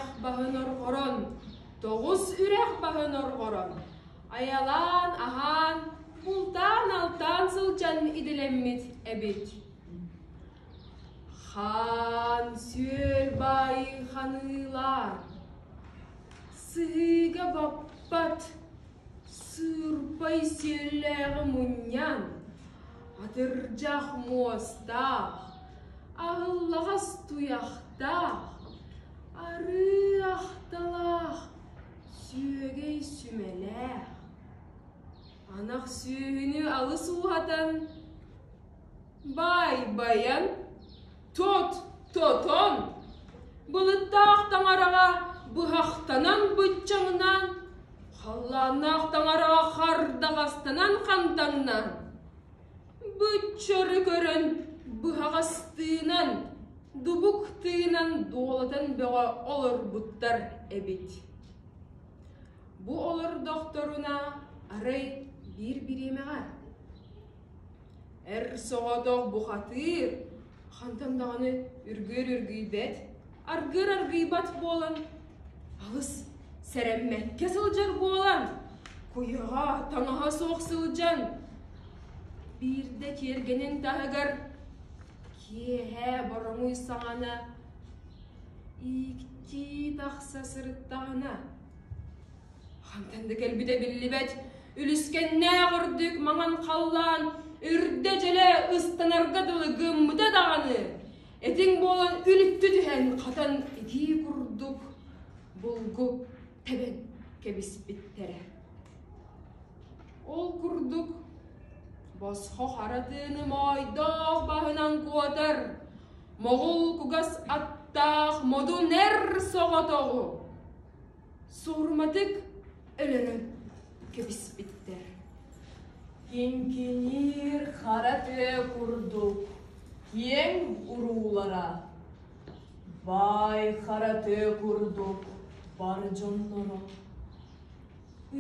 үрэх баһын орҕорон, тоҕус үрэх баһын орҕорон, айалаан, аһаан, бултаан-алтаан сылдьан идэлэммит эбит. Хаан сүөл баайы ханыылаан, сыһыыга баппат, сыырпай сиэллээҕи мунньан, атырдьах муостаах, аһыллаҕас туйахтаах, арыы ахталаах, сүөгэй сүмэлээх, анах сүөһүнү алыс ууһатан, баай байан, тот тотон, былыттаах таҥараҕа быһахтанан быччаҥнаан, халлааннаах таҥараҕа хардаҕастанан хантаҥнаан, быччары көрөн быһаҕастыынан, дубук тыынан дуолатан бөҕө олорбуттар эбит. Бу олордохторуна арай биир бириэмэҕэ Эр соҕотох бухатыыр хантан даҕаны үргүөр үргүйбэт, аргыар аргыйбат буолан, алыс сэрэммэккэ сылдьар буолан, куйаҕа таҥаһа суох сылдьан, биирдэ тиэргэнин таһыгар киэһэ бороҥуй саҕана ииктии тахса сырыттаҕына, Хантан да кэлбитэ биллибэт, үлүскэннээх үрдүк маҥан халлаан үрдэ дьөлө ыстанарга дылы гыммыта даҕаны, этиҥ буолан үлүттү түһэн хатан итии курдук булгу тэбэн кэбиспиттэрэ. Ол курдук босхо хара тыыны моойдоох баһынан куотар, моҕул кугас аттаах модун эр соҕотоҕу суоруматык өлөрөн кэбиспиттэр. Киҥкиниир хара тыа курдук киэҥ уруулара, баай хара тыа курдук бар дьонноро,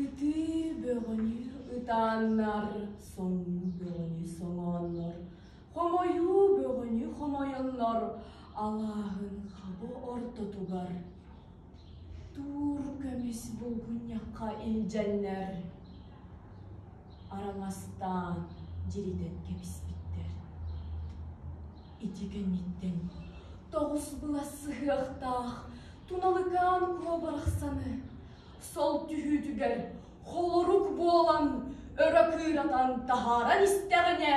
ытыы бөҕөнү ытааннар, соҥуу бөҕөнү соҥооннор, хомойуу бөҕөнү хомойоннор алааһын хабы ортотугар Туур көмүс булгунньахха илдьэннэр, араҥастаан дьиритэн кэбиспиттэр. Ити кэнниттэн тоҕус былас сыһыахтаах Туналыкаан Куо барахсаны сол түһүүтүгэр холорук буолан өрө кыыратан таһааран истэҕинэ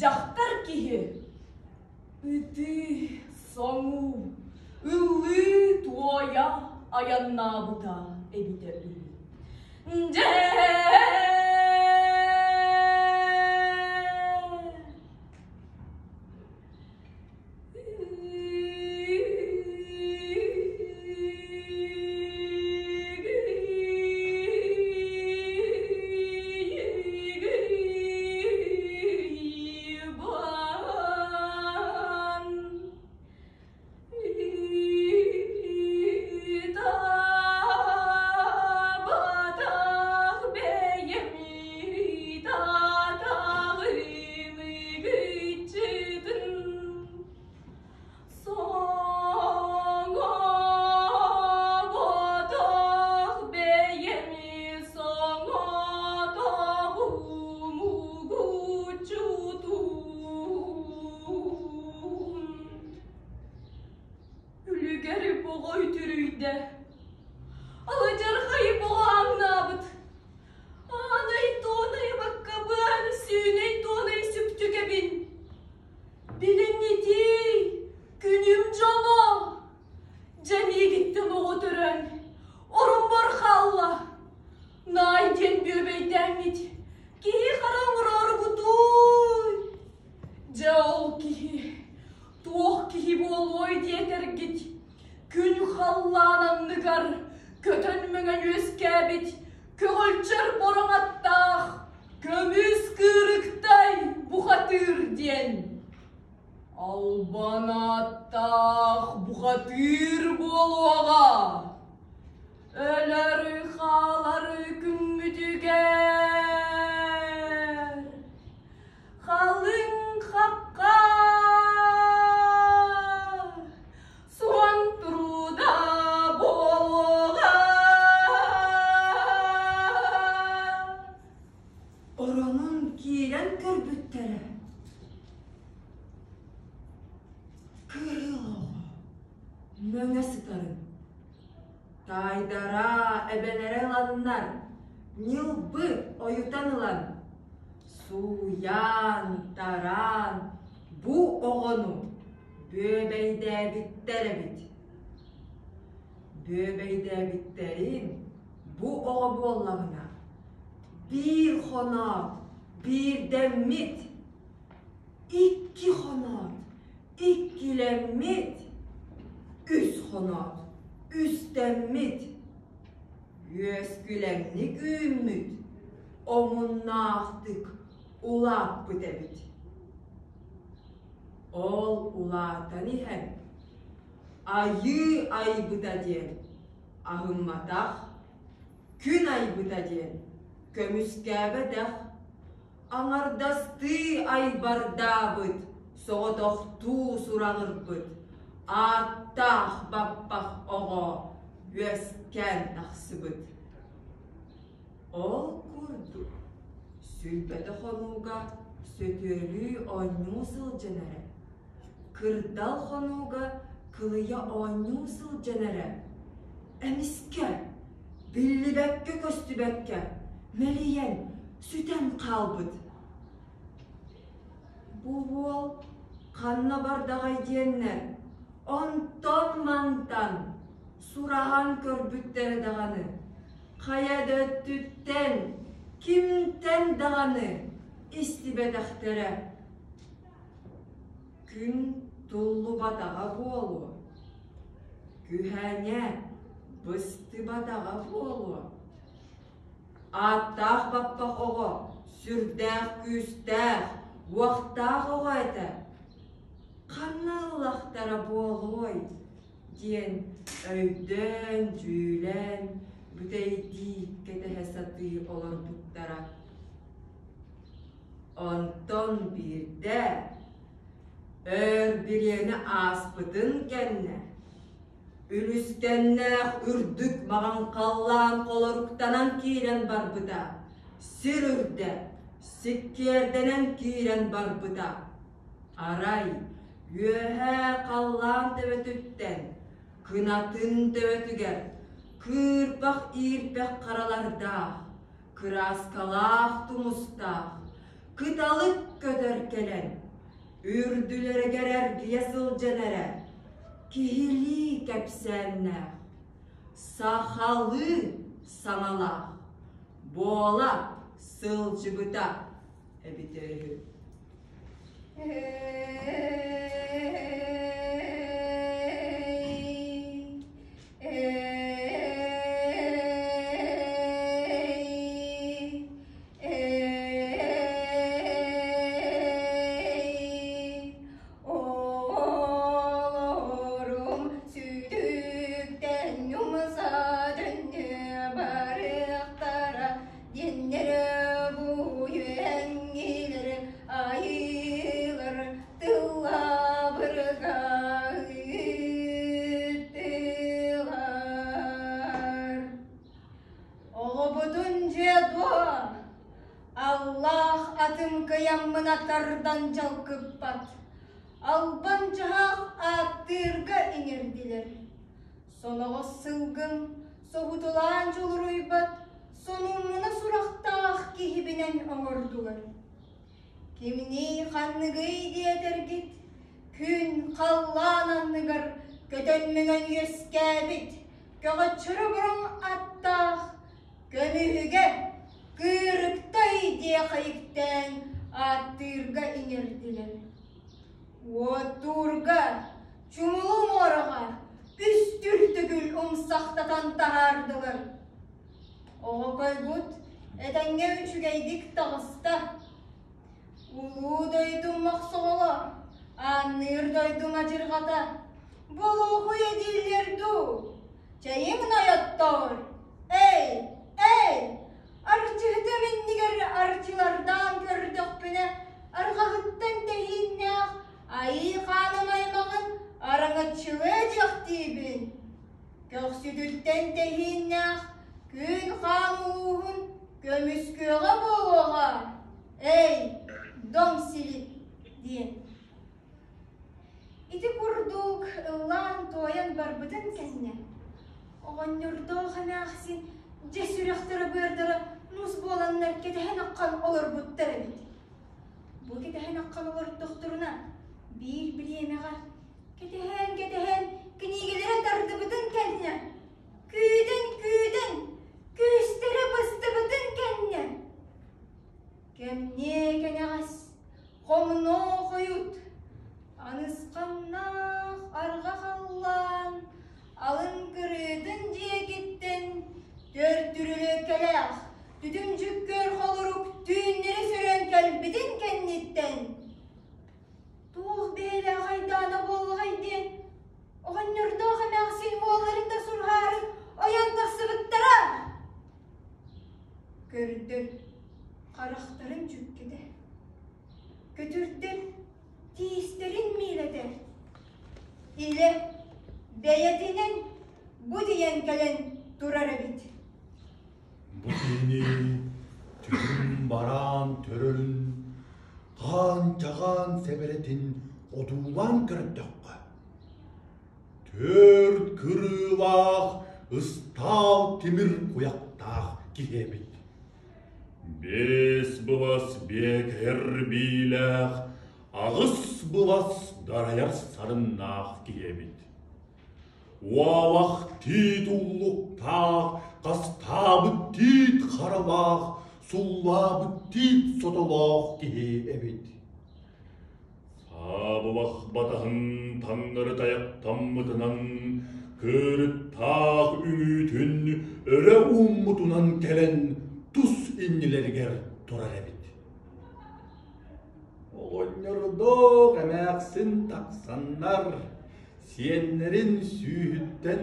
дьахтар киһи Ытыы, соҥуу, ыллыы, туойа айаннаабыта эбитэ үһү. Дьэ Соҥооботох бэйэми соҥотоҕум угуччутун. Үлүгэр боҕо үтүрүйдэ, алдьархай боҕо ааҥнаабыт. Аанай туонай баккабыан, сүүнэй туонай сүптүгэбин. Билиҥҥитии, күнүм дьоло, дьэ миигиттэн оҕо төрөөн, оруммар хаалла. Наай диэн бүөбэйдээҥҥит, киһи хара оҥорооругутууй. Дьэ ол киһи, туох киһи буолуой диэтэргит, күн халлаан анныгар көтөн-мөҥөн үөскээбит көҕүлдьэр бороҥ аттаах Көмүс кыырыктай бухатыыр диэн албан ааттаах бухатыыр буолуоҕа. Өлөрү хаалары күммүтүгэр халыҥ хахха суон турууда буолуоҕа. Таайдара, эбэлэрэ ыланнар, ньылбы ойутан ылан, сууйан, тараан бу оҕону бүөбэйдээбиттэр эбит. Бүөбэйдээбиттэрин бу оҕо буоллаҕына, биир хоноот, биирдэммит, икки хоноот, иккилэммит, үс хоноот, үстэммит, үөскүлэҥник үүммүт, омуннаахтык улааппыт эбит. Ол улаатан иһэн, айыы айбыта диэн аһымматах, күн айбыта диэн көмүскээбэтэх, аҥардастыы айбардаабыт, соҕотохтуу сураҕырбыт, ааттаах баппах оҕо үөскээн тахсыбыт. Ол курдук, сүлбэтэ хонууга сөтүөлүү оонньуу сылдьан эрэ, кырдал хонууга кылыйа оонньуу сылдьан эрэ, эмискэ, биллибэккэ-көстүбэккэ, мэлийэн, сүтэн хаалбыт. Бу уол ханна бардаҕай диэннэр, онтон-мантан сураһан көрбүттэрэ даҕаны, хайа да өттүттэн, кимтэн даҕаны истибэтэхтэрэ. Күн туллубатаҕа буолуо, күһэҥэ быстыбатаҕа буолуо. Ааттаах баппах оҕо сүрдээх күүстээх, уохтаах оҕо этэ. Ханна ыллахтара буолуой диэн өйдөөн-дьүүлээн бүтэйдии кэтэһэ сатыы олорбуттара. Онтон биирдэ өр бириэмэ ааспытын кэннэ Үлүскэннээх үрдүк маҕан халлаан холоруктанан киирэн барбыта, сир үрдэ сиккиэрдэнэн киирэн барбыта. Арай үөһээ халлаан төбөтүттэн кынатын төбөтүгэр кыырпах иирбэх харалардаах, кырааскалаах тумустаах, кыталык көтөр кэлэн, үрдүлэригэр эргийэ сылдьан эрэ, киһилии кэпсээннээх, сахалыы саҥалаах буола сылдьыбыта эбитэ үһү. Оҕолорум сүтүктэн умса төннө барыахтара диэннэр бу үөҥҥилэр айыылар тыллабырга ыыттылар. Оҕобутун дьиэ дуо? Аллаах атым кыйаммына тардан дьалкыппат, албан дьаһаах ааттыырга иҥэрдилэр. Соноҕос сылгым соһутулаан дьулуруйбат, сонуммуна сурахтаах киһибинэн оҥордулар. Кимний ханныгый диэтэргит, күн халлаан анныгар көтөн-мөҥөн үөскээбит, көҕөччөрө бороҥ аттаах Көмүһүгэ кыырыктай диэхэйиктээн ааттыырга иҥэрдилэр. Уоттуурга, чумулу муораҕа үс түртүгүл умсахтатан таһаардылар. Оҕокойбут этэҥҥэ үчүгэйдик таҕыста. Улуу дойдум мохсоҕоло, аанныыр дойдум адьырҕата, Болуохуйа дииллэр дуу? Чэйиҥ нойоттоор! Эй, эй! Арчыһытым иннигэр арчылардаан көрдөхпүнэ, арҕаһыттан тэһииннээх айыы хааным аймаҕын араҥаччылыа диэхтиибин. Көхсүтүттэн тэһииннээх күн хаан улууһун көмүскүөҕэ буолуоҕа. Эй, дом силик диэн. Ити курдук ыллаан-туойан барбытын кэннэ, оҕонньор Оҕонньордоох эмээхсин дьэ сүрэхтэрэ-быардара муус буоланнар кэтэһэн аххан олорбуттар эбит. Бу кэтэһэн аххан олордохторуна биир бириэмэҕэ кэтэһэн-кэтэһэн кинигэлэрэ тардыбытын кэннэ күүтэн-күүтэн күүстэрэ быстыбытын кэннэ кэмниэ кэнэҕэс хомунуо хойут анысханнаах арҕах халлаан алын кырыытын дьиэкиттэн төрдүрүлүөккэлээх түтүм дьүккүөр холорук түүннэри сөрөөн кэлбитин кэнниттэн туох бэйэлээх айдаана буоллаҕай диэн оҕонньордоох эмээхсин уолларын да сурҕаары ойон тахсыбыттара. Көрдөр харахтарын дьүккэтэ, көтүрдэр тиистэрин миилэтэ, илэ бэйэтинэн бу диэн кэлэн турар эбит. Бу киһини түгүн бараан төрөрүн, хаан-чаҕаан сэбэрэтин одуулаан көрдөххө, түөрт кырыылаах ыстаал тимир куйахтаах киһи эбит. Биэс былас биэкэр биилээх, аҕыс былас дарайар сарыннаах киһи эбит. Уолах тиит уллуктаах, хастаабыт тиит харалаах, суллаабыт тиит сотолоох киһи эбит. Саабылах батаһын таҥнары тайахтаммытынан, кыырыттаах үҥүүтүн өрө ууммутунан кэлэн тус иннилэригэр турар эбит. Оҕонньордоох эмээхсин тахсаннар, Сиэннэрин сүүһүттэн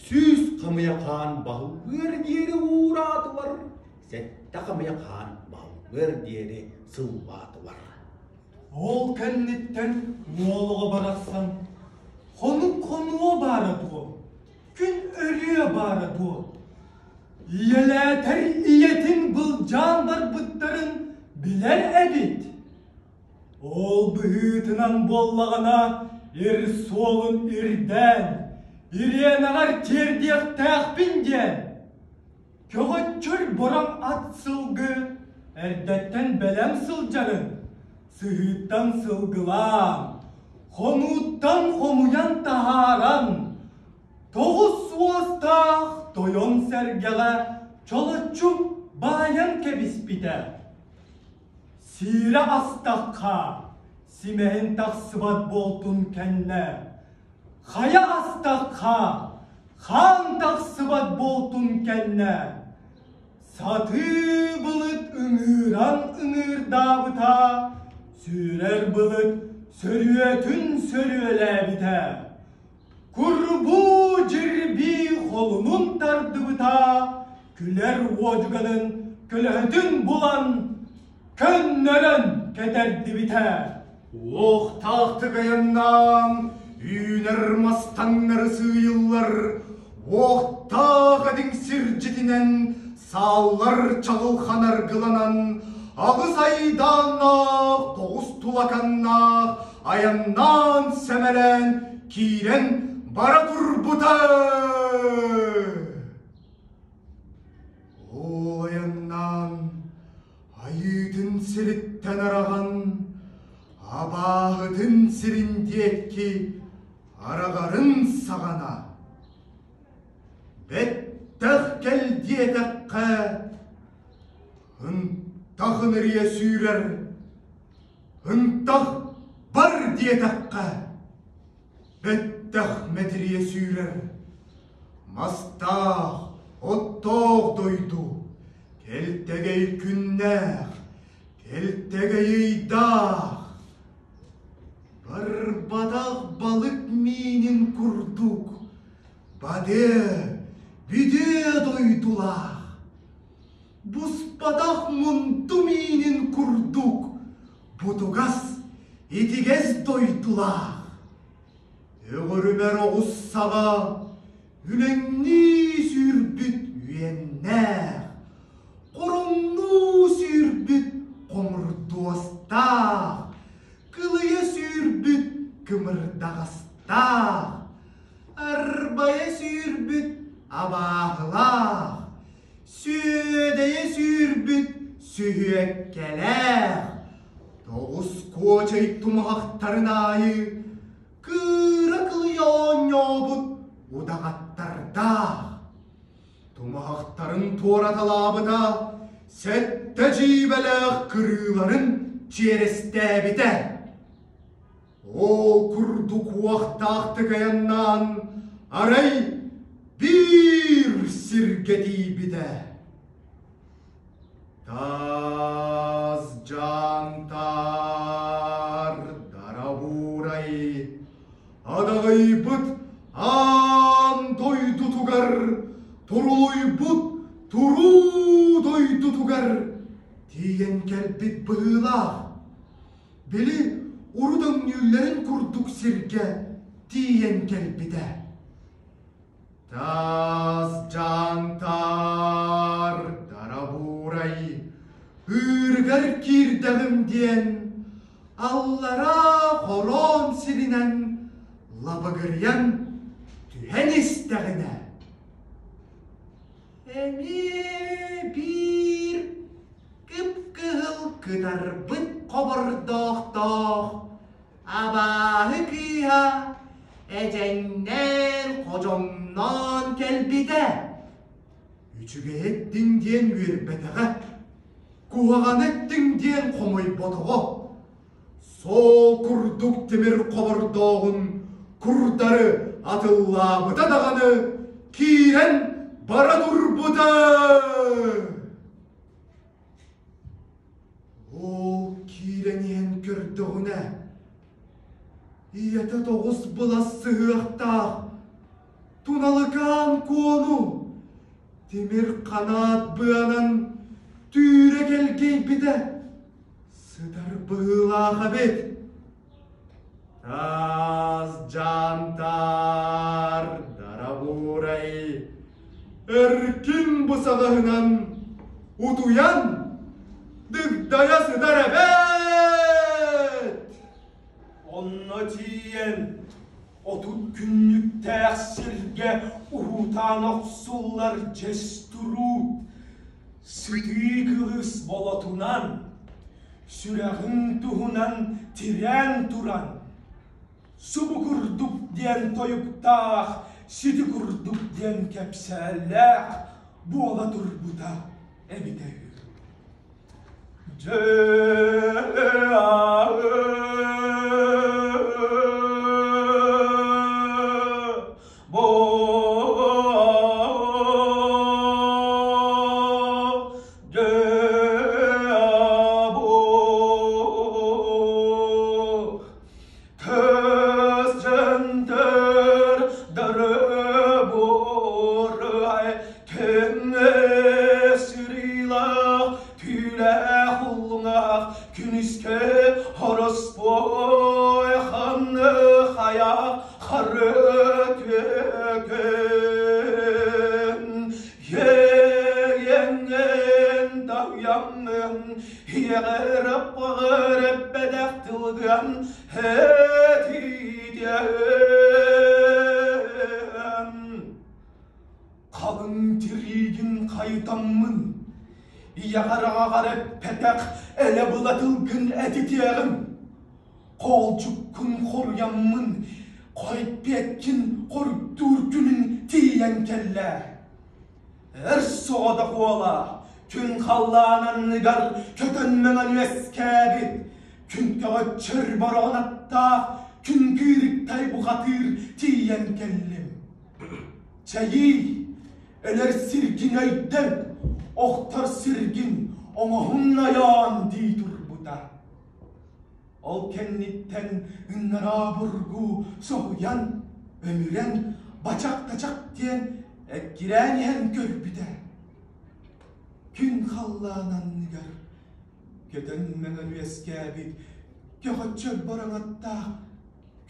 сүүс хамыйа хаан баһыллыар диэри уураатылар, сэттэ хамыйа хаан баһыллыар диэри сыллаатылар. Ол кэнниттэн уол оҕо барахсан хонук хонуо баара дуо, күн өрүө баара дуо, ийэлээтэр ийэтин былдьаан барбыттарын билэр эбит. Ол быһыытынан буоллаҕына, ир суолун ирдээн, ириэнэҕэр тиэрдиэхтээхпин диэн, көҕөччөр бороҥ ат сылгы эрдэттэн бэлэм сылдьарын, сыһыыттан сылгылаан, хонууттан хомуйан таһааран, тоҕус уостаах тойон сэргэҕэ чолоччу баайан кэбиспитэ. Сиирэ астахха, симэһин тахсыбат буолтун кэннэ, хайа астахха, хаан тахсыбат буолтун кэннэ, сатыы былыт ыҥыыран ыҥыырдаабыта, сүүрэр былыт сөрүөтүн сөрүөлээбитэ, курбуу дьирбии холунун тардыбыта, күлэр уодьуганын көлөһөтүн булан, көннөрөн кэтэрдибитэ. Уохтаахтык айаннаан, үүнэр мас таҥнары сыыйыллар, уохтаах этиҥ сирдьитинэн, сааллар чаҕылхан аргыланан, аҕыс айдааннаах, тоҕус тулаканнаах айаннаан сэмэлээн киирэн бара турбута. Ол айаннаан айыытын сириттэн араҕан, абааһытын сирин диэки араҕарын саҕана, бэттэх кэл диэтэххэ, ынтах ынырыйа сүүрэр, ынтах бар диэтэххэ, бэттэх мэтириэ сүүрэр, мастаах, оттоох дойду, кэлтэгэй күннээх, кэлтэгэй ыйдаах, барбатах балык миинин курдук, бадыа, бүдүө дойдулаах, буспатах мунду миинин курдук, бутугас, итигэс дойдулаах. Өҕүрүмэр оҕус саҕа үлэҥнии сүүрбүт үөннээх, хоруҥнуу сүүрбүт хомурдуостаах, кылыйа сүүрбүт кымырдаҕастаах, арбайа сүүрбүт. абааһылаах, сүөдэйэ сүүрбүт сүһүөккэлээх, тоҕус куочай тумуһахтарын аайы кыыра кылыйа оонньообут удаҕаттардаах. Тумуһахтарын туораталаабыта, сэттэ дьиибэлээх кырыыларын чиэрэстээбитэ. Ол курдук уохтаахтык айаннаан, арай биир сиргэ тиийбитэ. Таас дьаантаар дарабуурай адаҕыйбыт аан дойдутугар турулуйбут туруу дойдутугар тиийэн кэлбит быһыылаах. Били урут өҥнүүллэрин курдук сиргэ тиийэн кэлбитэ. Таас дьаантаар дарабуурай ыырыгар киирдэҕим диэн аллараа хороон сиринэн лабыгырыйан түһэн истэҕинэ эмиэ биир кып-кыһыл кытарбыт хобордоохтоох абааһы кыыһа эдьэҥнээн ходьоҥноон кэлбитэ. Үчүгэйи эттиҥ диэн үөрбэтэҕэ, куһаҕаны эттиҥ диэн хомойботоҕо. Суол курдук тимир хобордооҕун курдары атыллаабыта даҕаны киирэн бара турбута. Ол киирэн иһэн көрдөҕүнэ, ийэтэ тоҕус былас сыһыахтаах Туналыкаан Куону тимир ханаат быанан түүрэ кэлгэйбитэ сытар быһыылаах эбит. Таас дьаантаар дарабуурай эркин бысаҕаһынан утуйан дыгдайа сытар эбээт! Онно тиийэн 30 күннүктээх сиргэ уһуутаан охсуллар дьэс туруут, сытыы кылыс болотунан, сүрэҕин туһунан тирээн туран, субу курдук диэн тойуктаах, сити курдук диэн кэпсээллээх буола турбута эбитэ үһү. Дьэ, Күнүскэ ороспуой ханны хайа хары түөкүн Иэйэҥҥин таһыйаҥҥын иэҕэр-аппаҕар эппэтэх тылгын этиитиэн Халыҥ тириигин хайытаммын ийэҕэр-аҕаҕар эппэтэх элэ-была тылгын этитиэҕим Хоолдьуккун хоруйаммын, хойпиэккин хоруйдуур күнүн тиийэн кэллэ. Эр соҕотох уола күн халлаан анныгар көтөн мөҥөн үөскээбит, күн көҕөччөр бороҕон аттаах күн кыырыктай бухатыыр тиийэн кэллим. Чэйиий, өлөр сиргин өйдөн, охтор сиргин оҥоһун ойоон дии турбута. Ол кэнниттэн ыҥыраа бургу соһуйан, өмүрэн, бачах-тачах диэн эккирээн иһэн көрбүтэ. Күн халлаан анныгар көтөн мөҥөн үөскээбит көҕөччөр бороҥоттоох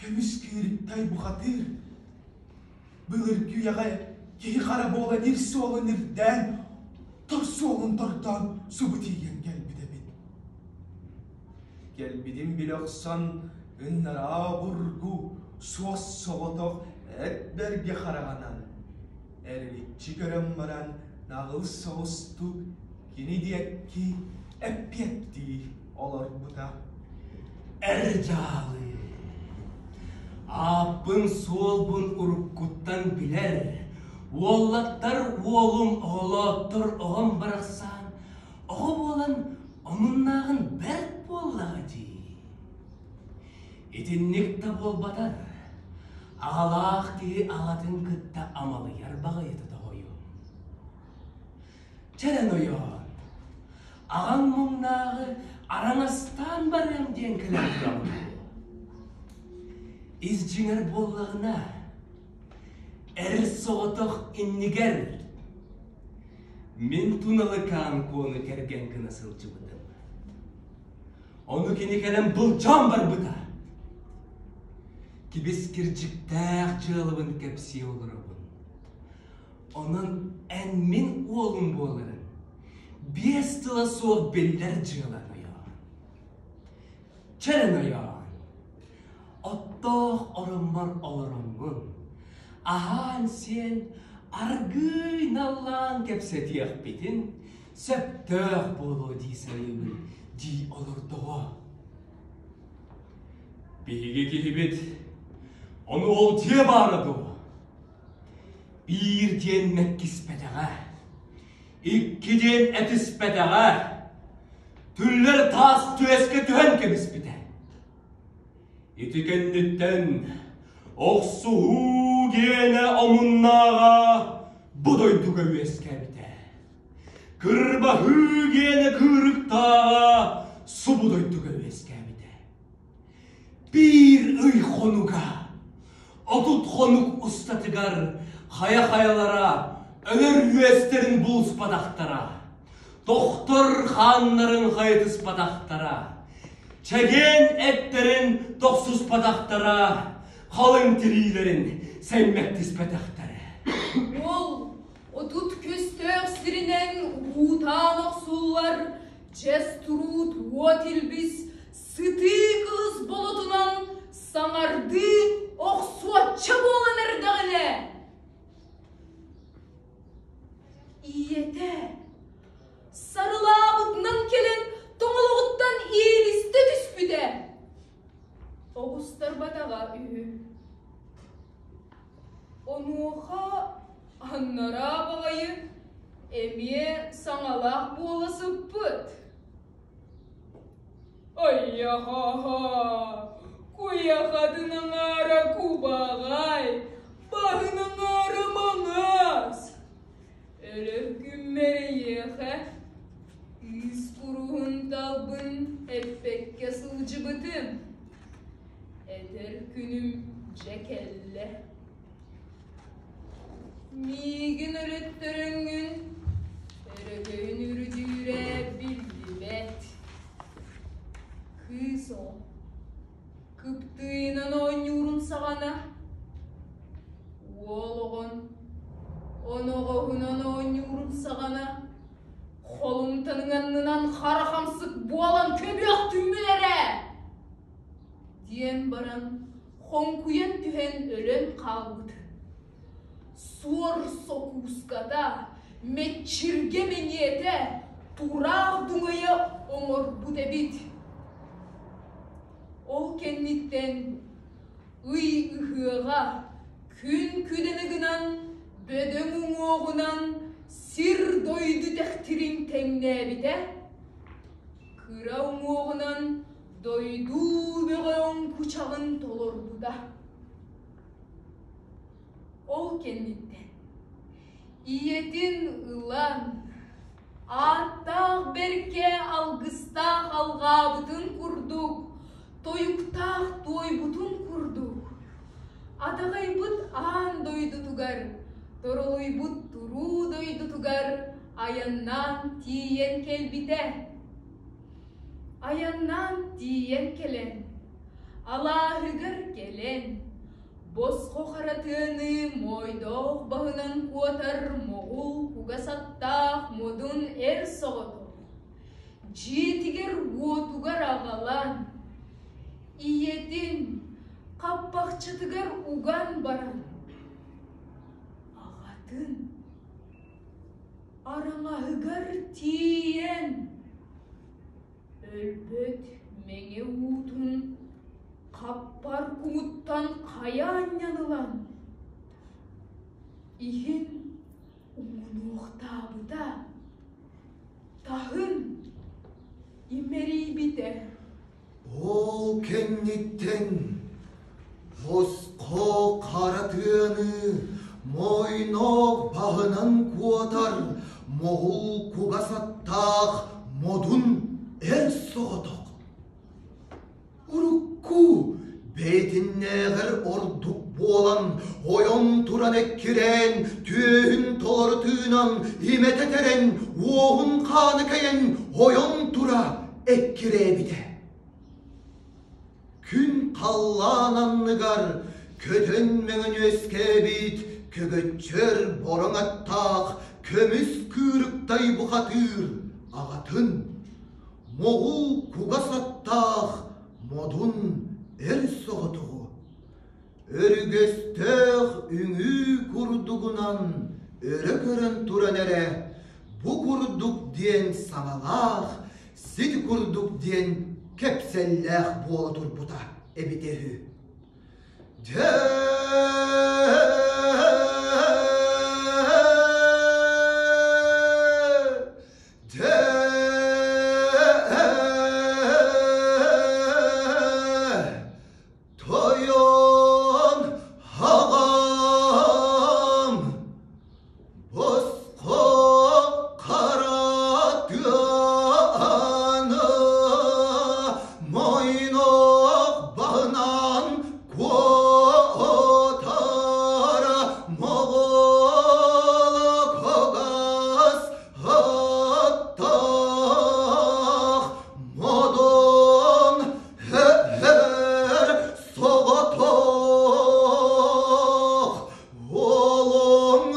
көмүс кыырыктай бухатыыр былыргы үйэҕэ киһи хара буолан ир суолун ирдээн, тор суолун тордоон субу тиийэн кэлбит эбит. Кэлбитин билэ охсон, ыннараа бургу, суос соҕотох эт бэргэ хараҕынан. Эриличчи көрөн баран наҕыл соҕустук кини диэки эппиэттии олорбута. Эр дьаалы, ааппын-суолбун уруккуттан билэр, уоллаттар уолум, оҕолооттор оҕом барахсан, оҕо буолан омуннааҕын бэрт буоллаҕа дии. Итинник да буолбатар, аҕалаах киһи аҕатын кытта амалыйар баҕайыта тоҕойуом. Чэрэн ойоон, аҕаҥ муҥнааҕы араҥастаан барыам диэн кэлэн тураҕын дуо? Ис дьиҥэр буоллаҕына, эр соҕотох иннигэр мин Туналыкаан Куону кэргэн гына сылдьыбытым. Ону кини кэлэн былдьаан барбыта. Кибис кирдьиктээх дьыалабын кэпсии олоробун. Онон эн мин уолум буоларын биэс тыла суох биллэр дьыалан ойоон. Чэрэн ойоон, оттоох ороммор олороҥҥун, аһаан-сиэн аргыый наллаан кэпсэтиэхпитин сөптөөх буолуо дии саныыбын дии олордоҕо. Биһиги киһибит ону ол дьиэ баара дуо? Биир диэн мэккиспэтэҕэ, икки диэн этиспэтэҕэ, түллэр таас түөскэ түһэн кэбиспитэ. Ити кэнниттэн охсуһуу гиэнэ омуннааҕа бу дойдуга үөскээбитэ. Кырбаһыы гиэнэ кыырыктааҕа субу дойдуга үөскээбитэ. Биир ый хонуга, 30 хонук устатыгар хайа-хайалара өлөр үөстэрин булуспатахтара, тохтор хааннарын хайытыспатахтара, чэгиэн эттэрин тохсуспатахтара, халыҥ тириилэрин сэймэктиспэтэхтэрэ. Уол 30 көстөөх сиринэн уутаан охсуллар чэс туруут уот илбис сытыы кылыс болотунан саҥардыы охсуочча буолан эрдэҕинэ Ийэтэ сарылаабытынан кэлэн тоҥолоҕуттан иилистэ түспүтэ. Оҕустарбатаҕа үһү. Онуоха аннараа баҕайы эмиэ саҥалаах буола сыппыт. Айаһаһа, куйахатын аҥаара кубаҕай, баһын аҥаара маҥаас. Өлөр күммэр эйиэхэ кыыс куруһун талбын эппэккэ сылдьыбытым. Этэр күнүм дьэ кэллэ. Миигин өрөттөрөҥҥүн өрөгөйүн үрдүүрэ биллибэт. Кыыс оҕо кыптыыйынан оонньуурун саҕана уол оҕон оноҕоһунан оонньуурун саҕана холумтаныҥ аннынан хара хамсык буолан көбүөх түммүн эрэ диэн баран хоҥкуйан түһэн өлөн хаалбыт. Суор сокууската, мэччиргэ мэҥиэтэ, тураах дуҥайа оҥорбут эбит. Ол кэнниттэн ый ыһыаҕа күн күдэни гынан, бөдөҥ уҥуоҕунан сир-дойду тэхтирин тэҥнээбитэ. Кыра уҥуоҕунан дойду бөҕө оҥкучаҕын толорбута. Ол кэнниттэн ийэтин ылан, ааттаах бэркэ алгыстаах алҕаабытын курдук, тойуктаах туойбутун курдук, адаҕайбыт аан дойдутугар, торолуйбут туруу дойдутугар айаннаан тиийэн кэлбитэ. Айаннаан тиийэн кэлэн, алааһыгар кэлэн, босхо хара тыаны моойдоох баһынан куотар моҕул кугас аттаах модун эр соҕотох, дьиэтигэр-уотугар аҕалан, ийэтин хаппахчытыгар уган баран, аҕатын. Атын араҥаһыгар тиийэн, өлбөт мэҥэ уутун хаппар кумуттан хайа анньан ылан, иһин уҥунуохтаабыта, таһын имэрийбитэ. Ол кэнниттэн босхо хара тыаны моойноох баһынан куотар моҕул кугас аттаах модун эр соҕотох. Урукку бэйэтиннээҕэр ордук буолан, ойон туран эккирээн, түөһүн толору тыынан, имэтэ тэрэн, уоһун хааны кэйэн, ойон тура эккирээбитэ. Күн халлаан анныгар көтөн мөҥөн үөскээбит көгөччөр бороҥ аттаах көмүс кыырыктай бухатыыр аҕатын моҕул кугас аттаах модун эр соҕотоҕу Өрүгэстээх үҥүү курдугунан өрө көрөн туран эрэ бу курдук диэн саҥалаах, сити курдук диэн кэпсэллээх буола турбута эбитэ үһү. Дьэ Тойон аҕам босхо хара тыаны мойнох баһынан куотара моҕол кугас аттаах модун Соҕотох уолуҥ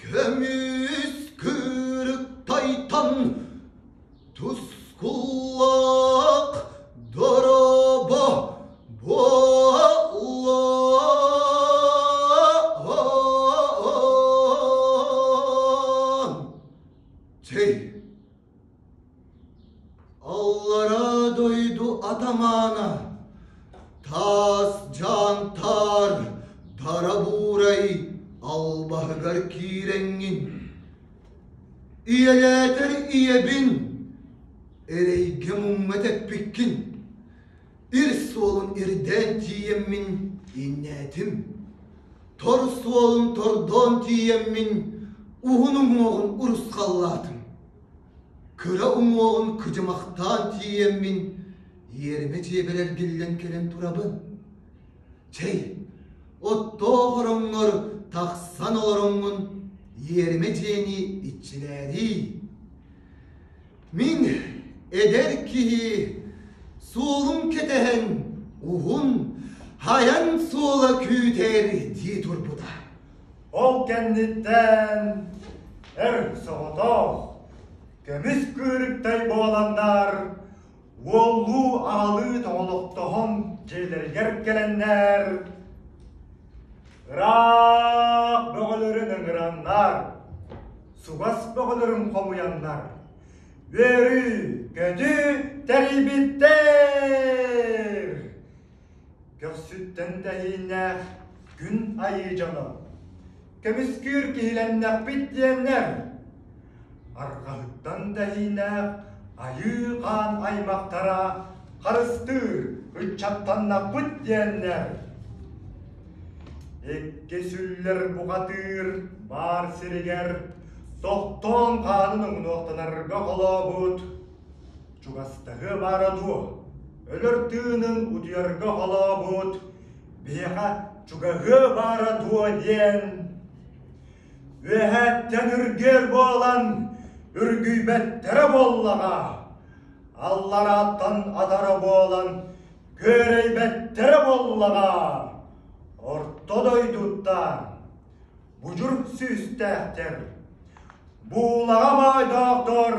көмүс кыырыктайтан тускуллаах доробо буоллун. Чэй, Аллараа дойду атамаана, таас дьаантаар дарабуурай албаһыгар киирэҥҥин, ийэлээтэр ийэбин, эрэйгэ муҥҥа тэппиккин, ир суолун ирдээн тиийэммин иннээтим, тор суолун тордоон тиийэммин уһун уҥуоҕун урусхаллаатым. Кыра уҥуоҕун кыдьымахтаан тиийэммин, иэримэ дьиэбэр эргиллэн кэлэн турабын. Чэй, оттоох ороҥҥор тахсан олороҥҥун иэримэ дьиэни иччилээриий. Мин эдэр киһи суолум кэтэһэн уһун айан суола күүтэр дии турбута. Ол кэнниттэн эр соҕотох, көмүс кыырыктай буоланнар, уоллуу-аҕалыы тоҥолохтоһон дьиэлэригэр кэлэннэр, ыраах бөҕөлөрүн ыҥыраннар, сугас бөҕөлөрүн хомуйаннар, үөрүү-көтүү тэрийбиттэр. Көхсүттэн тэһииннээх күн айыы дьоно, көмүскүүр киһилэннэхпит диэннэр, арҕаһыттан тэһииннээх айыы хаан аймахтара харыстыыр ыччаттаннахпыт диэннэр, икки сүллэр бухатыыр баар сиригэр тохтоон хаанын уҥунуохтанарга холообут Чугастаһыа баара дуо, өлөр тыынын утуйарга холообут, биһиэхэ чугаһыа баара дуо диэн үөһээттэн үргүөр буолан үргүйбэттэрэ буоллаҕа, алларааттан атара буолан күөрэйбэттэрэ буоллаҕа, орто дойдуттан будьур сүүстээхтэр, буулаҕа баайдаахтар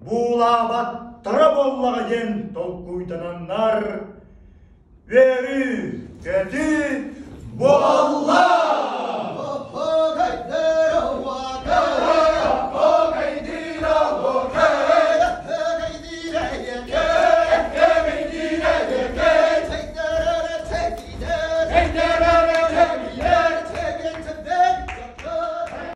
буулаабаттара буоллаҕа диэн толкуйдананнар үөрүү-көтүү буолла!